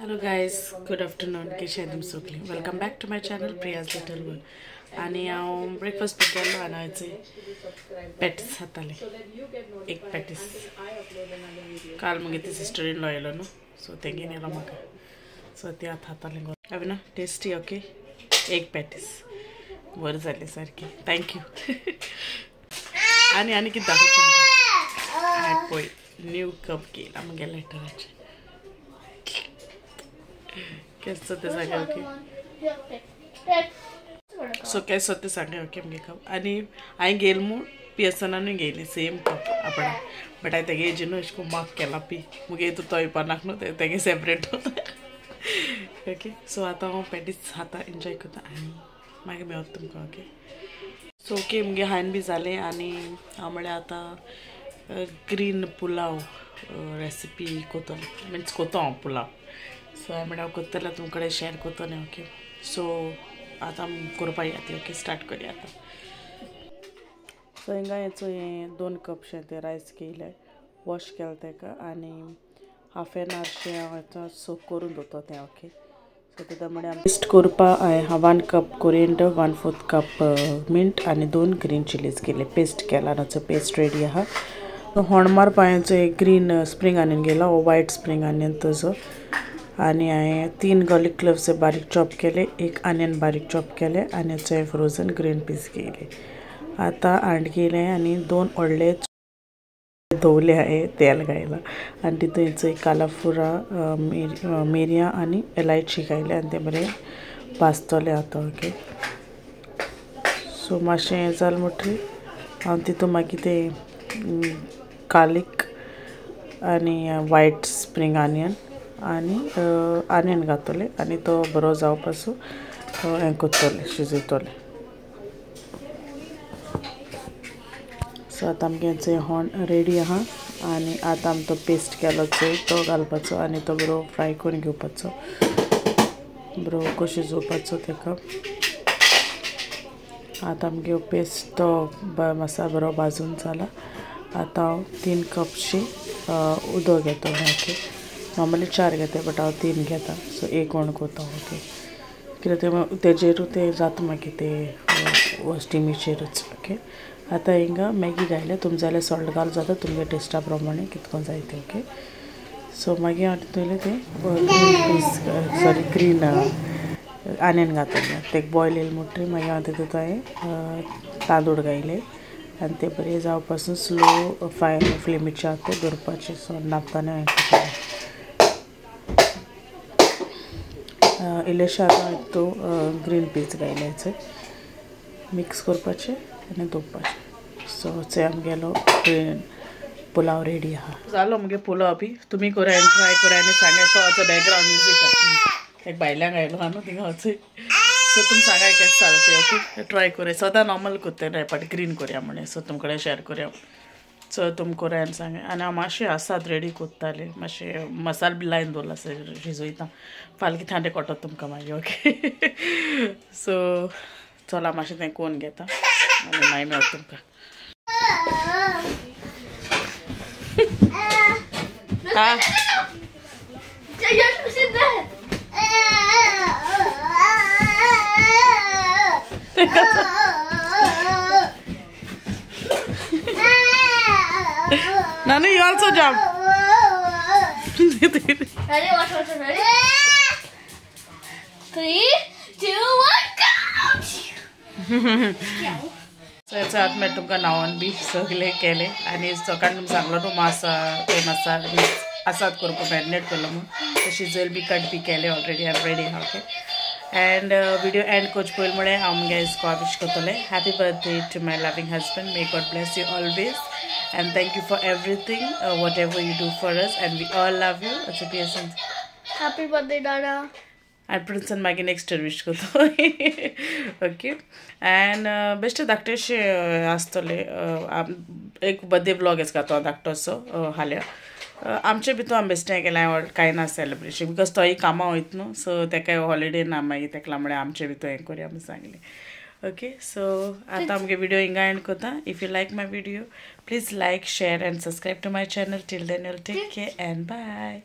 Hello guys, good afternoon. कशें तुम सगळीं? Welcome back to my channel Priya's little world. आनी हांव ब्रेकफास्ट बी केलो आनी हांव पॅटीस खातालें, एक पॅटीस. काल मुगे ती सिस्टर इन लॉ येयलो न्हू, सो तेंगेन येयलो म्हाका, सो ती आतां खातालें. हांवें ना टेस्टी. ओके, एक पॅटीस बरें जालें सारकें. Thank you. आनी आनी कितें दाखयता हांवें पळय न्यू कप केला मुगे लेटराचें. केसो तें सांगे. ओके, सो केसो तें सांगे. ओके मुगे कप. आनी हांवें घेयल म्हूण पियर्सनानूय घेयली सेम कप आपणा, बट हांवें तेगे हेजी न्हू अशें करून मार्क केला पी मुगे हितून तो येवपाक न्हू तेगे सेपरेट. ओके, सो आतां हांव पॅटीस खाता, एन्जॉय करता आनी मागीर मेळत तुमकां. ओके, सो ओके मुगे हांवें बी जालें आनी हांव म्हळ्यार आतां ग्रीन पुलाव रेसिपी कोतलें, मिन्स कोतो हांव पुलाव. सो हांवें म्हळ्यार हांव कोत्तलें तुमचे कडेन शेअर कोत्तलें. ओके, सो आतां करपा या ती. ओके, स्टार्ट करया आतां. सो हिंगा हेचो हें 2 कप शें तें रायस घेयलें, वॉश केलें ताका आनी हाफ एन our शें हांव आतां सोक करून दवरता तें. ओके, सो तेका म्हळ्यार पेस्ट करपा हांवें 1 कप कोरिएंडर, 1/4 कप मिंट आनी 2 ग्रीन चिलीज घेयले. पेस्ट केला आनी पेस्ट रेडी आहा. होण मारपा हांवें एक ग्रीन स्प्रींग आनियन घेयला, वो वायट स्प्रींग आनियन तसो. आनी हांवें 3 गार्लिक क्लोव्स बारीक चॉप केले, 1 आनियन बारीक चॉप केले आनी हांवें फ्रोजन ग्रीन पीस घेयले. आतां हांड घेयलें आनी 2 व्हडले धवले हांवें तेल घायलां आनी तितून हेचो कालाफुरा, मिरयां आनी एलायची घायले आनी तें बरें भाजतलें आतां. ओके, सो मातशें हें जालें म्हणटकीर हांव तितून मागीर तें गार्लिक आनी वायट स्प्रींग आनियन आनी आनियन घातले आनी तो बरो जावपासो हें करतलें, शिजयतलें. सो आतां आमगें होण रेडी आहा आनी आतां आमी तो पेस्ट केलो चोय तो घालपाचो आनी तो बरो फ्राय करून घेवपाचो, बरो कसो शिजोवपाचो ताका. आतां आमगे पेस्ट तो मसालो बरो भाजून जाला. आतां हांव 3 कपशी उदक घेतलें. ओके, नॉर्मली 4 घेता बट हांव 3 घेता. सो एक वण कोता. ओके, कित्याक तें तेजेरूच तें जाता मागीर तें स्टिमीचेरूच. ओके, आतां हिंगा मॅगी घायल्या, तुमकां जाल्यार सॉल्ट घाल जाता तुमगे टेस्टा प्रमाणे कितको जाय तें. ओके, सो मागीर हांव तितूंतलें तें green peas, sorry green onion घातलें, तेका बॉयल येयलें म्हणटकीर मागीर हांव तितूंत हांवें तांदूळ घायले आनी ते बरें जावपा पासून स्लो फायर फ्लेमीचेर आतां दवरपाचें. सो नापताना हांवें इल्लेशें आतां तो ग्रीन पीस घायल्याचे मिक्स करपाचें आनी दवरपाचें. सो चोय आमगेलो ग्रीन पुलाव रेडी आहा. जालो मुगे पुलाव बी. तुमी करा आनी ट्राय करा आनी सांगा. तो आतां बॅकग्रावंड म्युजीक एक भायल्यान घायलो आहा न्हू थिंगा वचून. सो तुमी सांगा केशें जालें तें. ओके, ट्राय करूया. सदां नॉर्मल करता न्हू बट ग्रीन करया म्हणून सो तुमचे कडेन शेअर करया. सो तुमी करा आनी सांगा. आनी हांव मातशें आसात रेडी कोत्तालें, मातशें मसालो बी लायन दवरला शिजयता, फाल्यां कितें तें कळटलें तुमकां मागीर. ओके, सो चला मातशें तें कोन घेता आनी मागीर मेळटा तुमकां. Nanu, you also jump. Ready? Watch, watch, ready? 3, 2, 1, go! So याचा आत मी तुमकां नांवान बी सगळे केले आनी सकाळीं तुमकां सांगलो न्हू मासा ते मसाला बी आसात करपाक मॅरिनेट केलो म्हूण, ते शिजयल बी कट बी केले already. I am ready. Okay, and video end करचे पयलीं म्हळ्यार हांव मुगे इस्कॉ विश करतलें. Happy birthday to my loving husband. May God bless you always and thank you for everything, whatever you do for us, and we all love you. अच्छा Pearson. Happy birthday Dada. And प्रिन्सन मागीर next year विश करतो. Okay, and बेश्टे धाकटेशे आसतले एक birthday vlog आसता तो धाकटोसो हाल्या. आमचे भितर आमी बेश्टें केलें, कांय ना सेलिब्रेशन because तोय कामां वयता न्हू, सो तेका हॉलिडे ना मागीर तेका म्हळ्यार आमचे भितर हें करया म्हूण सांगलें. ओके, सो आतां आमगे व्हिडियो हिंगा एंड करता. If you like my video please like, share and subscribe to my channel. Till then you'll take care and bye.